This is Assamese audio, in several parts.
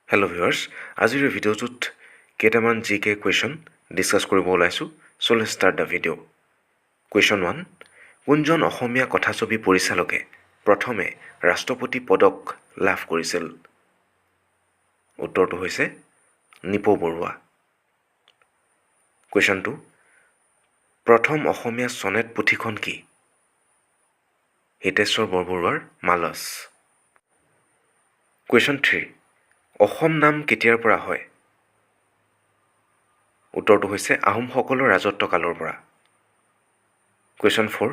হেল্ল' ভিউৱাৰ্ছ, আজিৰ এই ভিডিঅ'টোত কেইটামান জি কে কুৱেশ্যন ডিছকাছ কৰিব ওলাইছোঁ। So let's start the video. Question 1: কোনজন অসমীয়া কথাছবি পৰিচালকে প্ৰথমে ৰাষ্ট্ৰপতি পদক লাভ কৰিছিল? উত্তৰটো হৈছে নিপৌ বৰুৱা। কুৱেশ্যন 2: প্ৰথম অসমীয়া চনেট পুথিখন কি? হিতেশ্বৰ বৰবৰুৱাৰ মালচ। কুৱেশ্যন 3: অসম নাম কেতিয়াৰ পৰা হয়? উত্তৰটো হৈছে আহোমসকলৰ ৰাজত্বকালৰ পৰা। কুৱেশ্যন 4: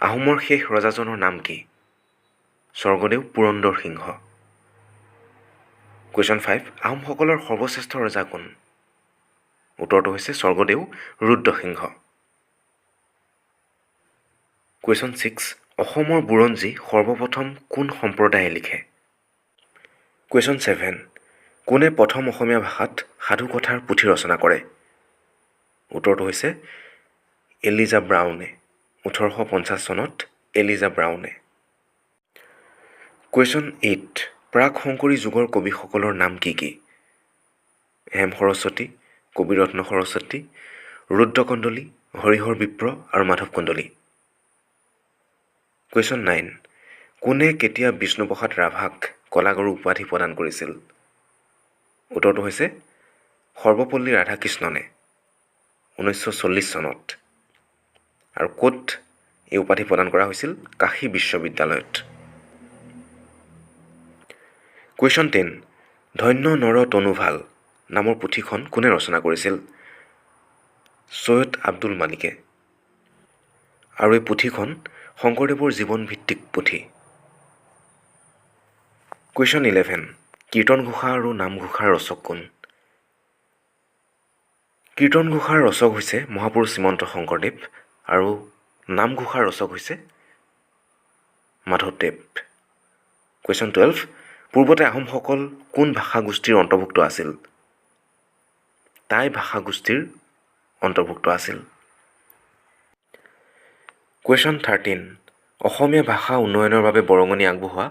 আহোমৰ শেষ ৰজাজনৰ নাম কি? স্বৰ্গদেউ পুৰন্দৰ সিংহ। কুৱেশ্যন 5: আহোমসকলৰ সৰ্বশ্ৰেষ্ঠ ৰজা কোন? উত্তৰটো হৈছে স্বৰ্গদেউ ৰুদ্ৰসিংহ। কুৱেশ্যন 6: অসমৰ বুৰঞ্জী সৰ্বপ্ৰথম কোন সম্প্ৰদায়ে লিখে? কুৱেশ্যন 7: কোনে প্ৰথম অসমীয়া ভাষাত সাধুকথাৰ পুথি ৰচনা কৰে? উত্তৰটো হৈছে এলিজা ব্ৰাউনে, 1850 চনত এলিজা ব্ৰাউনে। কুৱেশ্যন 8: প্ৰাক শংকৰী যুগৰ কবিসকলৰ নাম কি কি? হেম সৰস্বতী, কবিৰত্ন সৰস্বতী, ৰুদ্ৰ কন্দলী, হৰিহৰ বিপ্ৰ আৰু মাধৱ কন্দলী। কুৱেশ্যন 9: কোনে কেতিয়া বিষ্ণুপ্ৰসাদ ৰাভাক কলাগুৰু উপাধি প্ৰদান কৰিছিল? উত্তৰটো হৈছে সৰ্বপল্লী ৰাধাকৃষ্ণনে 1940 চনত। আৰু ক'ত এই উপাধি প্ৰদান কৰা হৈছিল? কাশী বিশ্ববিদ্যালয়ত। কুৱেশ্যন 10: ধন্য নৰ তনুভাল নামৰ পুথিখন কোনে ৰচনা কৰিছিল? চৈয়দ আব্দুল মালিকে। আৰু এই পুথিখন শংকৰদেৱৰ জীৱনভিত্তিক পুথি। কুৱেশ্যন 11: কীৰ্তন ঘোষা আৰু নামঘোষাৰ ৰচক কোন? কীৰ্তন ঘোষাৰ ৰচক হৈছে মহাপুৰুষ শ্ৰীমন্ত শংকৰদেৱ আৰু নামঘোষাৰ ৰচক হৈছে মাধৱদেৱ। কুৱেশ্যন 12: পূৰ্বতে আহোমসকল কোন ভাষাগোষ্ঠীৰ অন্তৰ্ভুক্ত আছিল? টাই ভাষাগোষ্ঠীৰ অন্তৰ্ভুক্ত আছিল। কুৱেশ্যন 13: অসমীয়া ভাষা উন্নয়নৰ বাবে বৰঙণি আগবঢ়োৱা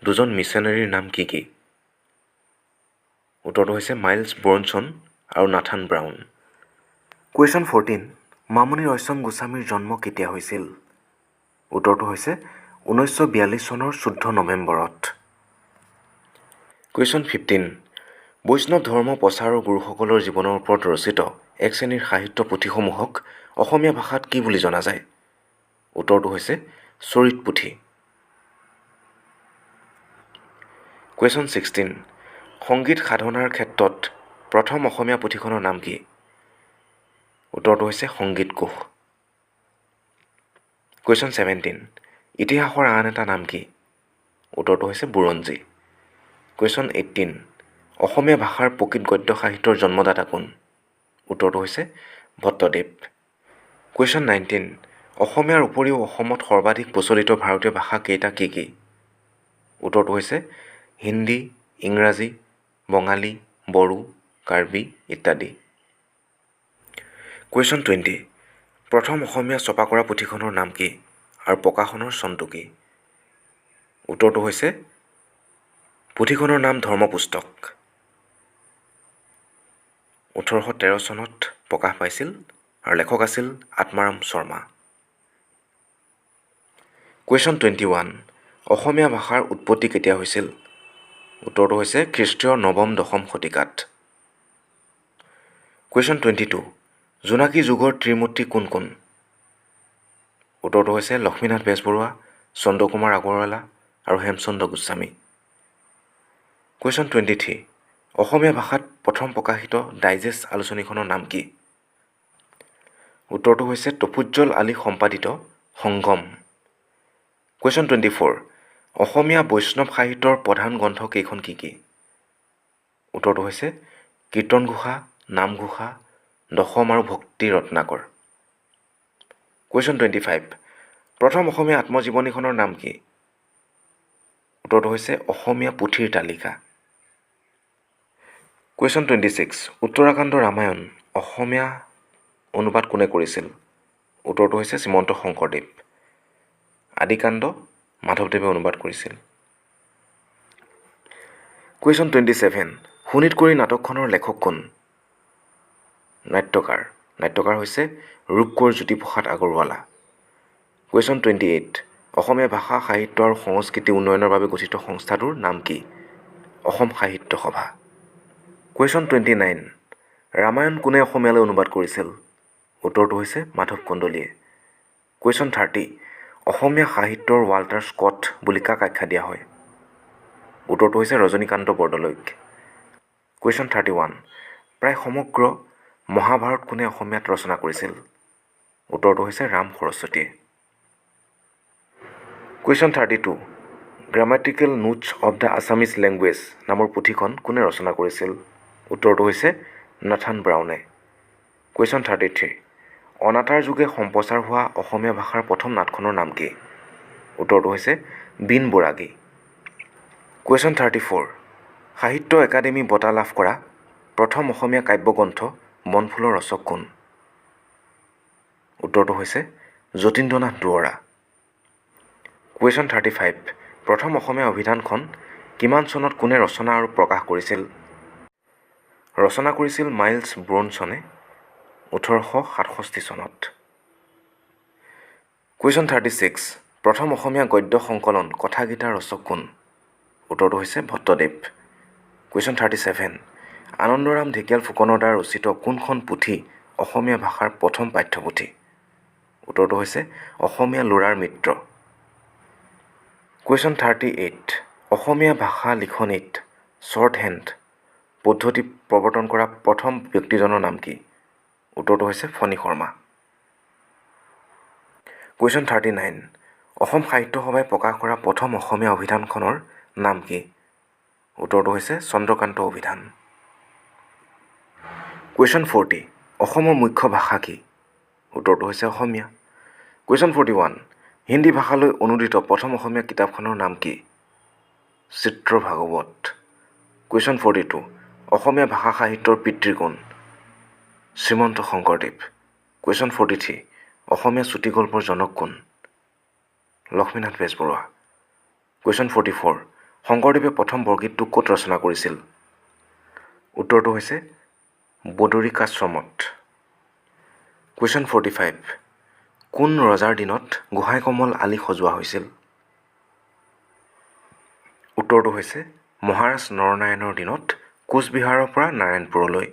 দুজন মিছনেৰীৰ নাম কি কি? উত্তৰটো হৈছে মাইলছ ব্ৰনছন আৰু Nathan brown. Question 14: Mamoni Raisom গোস্বামীৰ জন্ম কেতিয়া হৈছিল? উত্তৰটো হৈছে 1942 চনৰ 14 নৱেম্বৰত। কুৱেশ্যন 15: বৈষ্ণৱ ধৰ্ম প্ৰচাৰৰ গুৰুসকলৰ জীৱনৰ ওপৰত ৰচিত এক শ্ৰেণীৰ সাহিত্য পুথিসমূহক অসমীয়া ভাষাত কি বুলি জনা যায়? উত্তৰটো হৈছে চৰিত পুথি। কুৱেশ্যন 16: সংগীত সাধনাৰ ক্ষেত্ৰত প্ৰথম অসমীয়া পুথিখনৰ নাম কি? উত্তৰটো হৈছে সংগীত কোষ। কুৱেশ্যন 17: ইতিহাসৰ আন এটা নাম কি? উত্তৰটো হৈছে বুৰঞ্জী। কুৱেশ্যন 18: অসমীয়া ভাষাৰ প্ৰকৃত গদ্য সাহিত্যৰ জন্মদাতা কোন? উত্তৰটো হৈছে ভট্টদেৱ। কুৱেশ্যন 19: অসমীয়াৰ উপৰিও অসমত সৰ্বাধিক প্ৰচলিত ভাৰতীয় ভাষা কেইটা কি কি? উত্তৰটো হৈছে হিন্দী, ইংৰাজী, বঙালী, বড়ো, কাৰ্বি ইত্যাদি। কুৱেশ্যন 20: প্ৰথম অসমীয়া ছপা কৰা পুথিখনৰ নাম কি আৰু প্ৰকাশনৰ চনটো কি? উত্তৰটো হৈছে পুথিখনৰ নাম ধৰ্মপুস্তক। 1813 চনত প্ৰকাশ পাইছিল আৰু লেখক আছিল আত্মাৰাম শৰ্মা। কুৱেশ্যন 21: অসমীয়া ভাষাৰ উৎপত্তি কেতিয়া হৈছিল? উত্তৰটো হৈছে খ্ৰীষ্টীয় নৱম দশম শতিকাত। কুৱেশ্যন 22: জোনাকী যুগৰ ত্ৰিমূৰ্তি কোন কোন? উত্তৰটো হৈছে লক্ষ্মীনাথ বেজবৰুৱা, চন্দ্ৰকুমাৰ আগৰৱালা আৰু হেমচন্দ্ৰ গোস্বামী। কুৱেশ্যন 23: অসমীয়া ভাষাত প্ৰথম প্ৰকাশিত ডাইজেষ্ট আলোচনীখনৰ নাম কি? উত্তৰটো হৈছে তফুজ্জল আলী সম্পাদিত সংগম। কুৱেশ্যন 24: অসমীয়া বৈষ্ণৱ সাহিত্যৰ প্ৰধান গ্ৰন্থ কেইখন কি কি? উত্তৰটো হৈছে কীৰ্তন ঘোষা, নামঘোষা, দশম আৰু ভক্তি ৰত্নাকৰ। কুৱেশ্যন 25: প্ৰথম অসমীয়া আত্মজীৱনীখনৰ নাম কি? উত্তৰটো হৈছে অসমীয়া পুথিৰ তালিকা। কুৱেশ্যন 26: উত্তৰাকাণ্ড ৰামায়ণ অসমীয়া অনুবাদ কোনে কৰিছিল? উত্তৰটো হৈছে শ্ৰীমন্ত শংকৰদেৱ। আদিকাণ্ড মাধৱদেৱে অনুবাদ কৰিছিল। Question 27: শোণিতকুঁৱৰী নাটকখনৰ লেখক কোন? নাট্যকাৰ। নাট্যকাৰ হৈছে ৰূপকোঁৱৰ জ্যোতিপ্ৰসাদ আগৰৱালা। কুৱেশ্যন 28, অসমীয়া ভাষা, সাহিত্য আৰু সংস্কৃতি উন্নয়নৰ বাবে গঠিত সংস্থাটোৰ নাম কি? অসম সাহিত্য সভা। কুৱেশ্যন 29, ৰামায়ণ কোনে অসমীয়ালৈ অনুবাদ কৰিছিল? উত্তৰটো হৈছে মাধৱ কন্দলীয়ে। কুৱেশ্যন 30, অসমীয়া সাহিত্যৰ ৱাল্টাৰ স্কট বুলি কাক আখ্যা দিয়া হয়? উত্তৰটো হৈছে ৰজনীকান্ত বৰদলৈক। কুৱেশ্যন 31, প্ৰায় সমগ্ৰ মহাভাৰত কোনে অসমীয়াত ৰচনা কৰিছিল? উত্তৰটো হৈছে ৰাম সৰস্বতীয়ে। Question 32, Grammatical Notes of the Assamese Language নামৰ পুথিখন কোনে ৰচনা কৰিছিল? উত্তৰটো হৈছে নাথান ব্ৰাউনে। কুৱেশ্যন 33, অনাতাঁৰ যোগে সম্প্ৰচাৰ হোৱা অসমীয়া ভাষাৰ প্ৰথম নাটখনৰ নাম কি? উত্তৰটো হৈছে বীণ বৰাগী। কুৱেশ্যন 34, সাহিত্য একাডেমী বঁটা লাভ কৰা প্ৰথম অসমীয়া কাব্যগ্ৰন্থ বনফুলৰ ৰচক কোন? উত্তৰটো হৈছে যতীন্দ্ৰনাথ দুৱৰা। কুৱেশ্যন 35, প্ৰথম অসমীয়া অভিধানখন কিমান চনত কোনে ৰচনা আৰু প্ৰকাশ কৰিছিল? ৰচনা কৰিছিল মাইলছ ব্ৰনছনে 1867 চনত। কুৱেশ্যন 36, প্ৰথম অসমীয়া গদ্য সংকলন কথাগীতাৰ ৰচক কোন? উত্তৰটো হৈছে ভট্টদেৱ। কুৱেশ্যন 37, আনন্দৰাম ঢেকিয়াল ফুকনৰ দ্বাৰা ৰচিত কোনখন পুথি অসমীয়া ভাষাৰ প্ৰথম পাঠ্যপুথি? উত্তৰটো হৈছে অসমীয়া ল'ৰাৰ মিত্ৰ। কুৱেশ্যন 38, অসমীয়া ভাষা লিখনিত শ্বৰ্ট হেণ্ড পদ্ধতি প্ৰৱৰ্তন কৰা প্ৰথম ব্যক্তিজনৰ নাম কি? উত্তৰটো হৈছে ফণী শৰ্মা। কুৱেশ্যন 39, অসম সাহিত্য সভাই প্ৰকাশ কৰা প্ৰথম অসমীয়া অভিধানখনৰ নাম কি? উত্তৰটো হৈছে চন্দ্ৰকান্ত অভিধান। কুৱেশ্যন 40, অসমৰ মুখ্য ভাষা কি? উত্তৰটো হৈছে অসমীয়া। কুৱেশ্যন 41, হিন্দী ভাষালৈ অনুদিত প্ৰথম অসমীয়া কিতাপখনৰ নাম কি? চিত্ৰ ভাগৱত। কুৱেশ্যন 42, অসমীয়া ভাষা সাহিত্যৰ পিতৃ কোন? শ্ৰীমন্ত শংকৰদেৱ। কুৱেশ্যন 43, অসমীয়া চুটিগল্পৰ জনক কোন? লক্ষ্মীনাথ বেজবৰুৱা। কুৱেশ্যন 44, শংকৰদেৱে প্ৰথম বৰগীতটো ক'ত ৰচনা কৰিছিল? উত্তৰটো হৈছে বদৰিকাশ্ৰমত। কুৱেশ্যন 45, কোন ৰজাৰ দিনত গোহাঁই কমল আলি সজোৱা হৈছিল? উত্তৰটো হৈছে মহাৰাজ নৰনাৰায়ণৰ দিনত কোচবিহাৰৰ পৰা নাৰায়ণপুৰলৈ।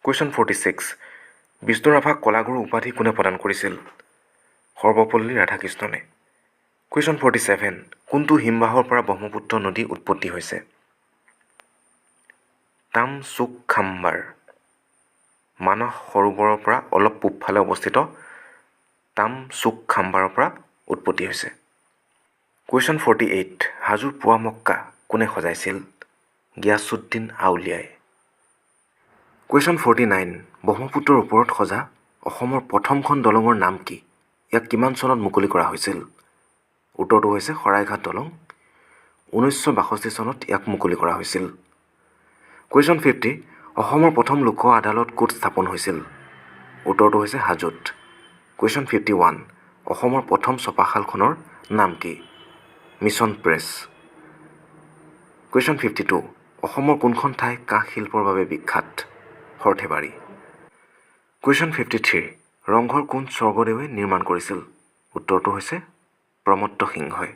কুৱেশ্যন 46, বিষ্ণু ৰাভাক কলাগুৰু উপাধি কোনে প্ৰদান কৰিছিল? সৰ্বপল্লী ৰাধাকৃষ্ণনে। কুৱেশ্যন 47, কোনটো হিমবাহৰ পৰা ব্ৰহ্মপুত্ৰ নদী উৎপত্তি হৈছে? তামচুক খাম্বাৰ। মানস সৰোবৰৰ পৰা অলপ পূবফালে অৱস্থিত তামচুক খাম্বাৰৰ পৰা উৎপত্তি হৈছে। কুৱেশ্যন 48, হাজোৰ পোৱামক্কা কোনে সজাইছিল? গিয়াছুদ্দিন আউলিয়াই। কুৱেশ্যন 49, ব্ৰহ্মপুত্ৰৰ ওপৰত সজা অসমৰ প্ৰথমখন দলঙৰ নাম কি? ইয়াক কিমান চনত মুকলি কৰা হৈছিল? উত্তৰটো হৈছে শৰাইঘাট দলং। 1962 চনত ইয়াক মুকলি কৰা হৈছিল। কুৱেশ্যন 50, অসমৰ প্ৰথম লোক আদালত ক'ত স্থাপন হৈছিল? উত্তৰটো হৈছে হাজোত। কুৱেশ্যন 51, অসমৰ প্ৰথম ছপাশালখনৰ নাম কি? Mission press. Question 52, অসমৰ কোনখন ঠাই কাঁহ শিল্পৰ বাবে বিখ্যাত? সৰ্থেবাৰী। কুৱেশ্যন 53, ৰংঘৰ কোন স্বৰ্গদেৱে নিৰ্মাণ কৰিছিল? উত্তৰটো হৈছে প্ৰমত্ত সিংহই।